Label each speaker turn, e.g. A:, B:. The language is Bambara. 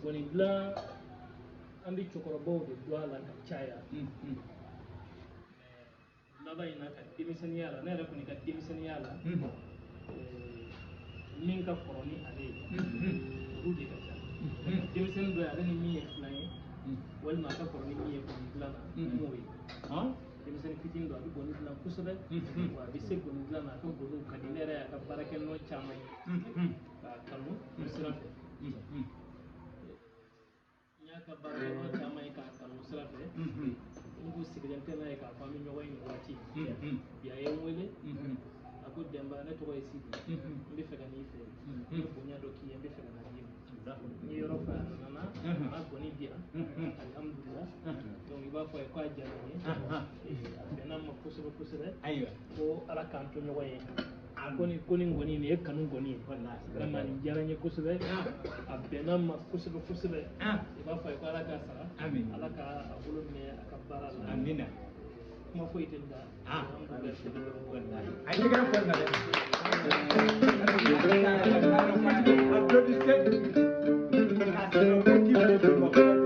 A: Gɔni dilan an bɛ cɛkɔrɔbaw de don a la ka caya. Laban in na ka denmisɛnninya la, ne yɛrɛ kɔni ka denmisɛnninya la, min ka kɔrɔ ni ale ye, olu de ka ca. Denmisɛnnin dɔ ye ale ni min ye filan ye, Walima a ka kɔrɔ ni min ye gɔni dilan na, n m'o ye. Denmisɛnnin fitinin don, a bɛ gɔni dilan kosɛbɛ, wa a bɛ se gɔni dilan na, a ka gɔniw ka di. Ne yɛrɛ y'a ka baarakɛnɔ caman ye k'a kanu o sira fɛ. N y'a ka baarakɛnɔ caman ye k'a kanu o sira fɛ. N kun sigilen tɛ n'a ye k'a fɔ an bɛ ɲɔgɔn ye nin waati. Bi a ye n wele, a ko Denba, ne tɔgɔ ye Sidi, n bɛ fɛ ka n'i fɛ yen, n bɛ bonya dɔ k'i ye, n bɛ fɛ ka na d'i ma. N ye yɔrɔ fɔ, a nana, a gɔni di yan, alihamudulila. Donc i b'a fɔ a ye k'a diyara n ye, a bɛnna n ma kosɛbɛ kosɛbɛ. Ko Ala k'an to ɲɔgɔn ye. Ko nin gɔni nin ye kanu gɔni ye, vraiment nin diyara n ye kosɛbɛ, a bɛnna n ma kosɛbɛ kosɛbɛ. I b'a fɔ a ye ko Ala k'a sara, Ala ka a bolo mɛn a ka baara la.
B: Amina.
A: Kuma foyi tɛ n da.
B: A ye tɛgɛrɛ fɔ nin na dɛ. Applaudissez. K'a sɛbɛn ko k'i bɛ don ma Kɔnɔtɛ.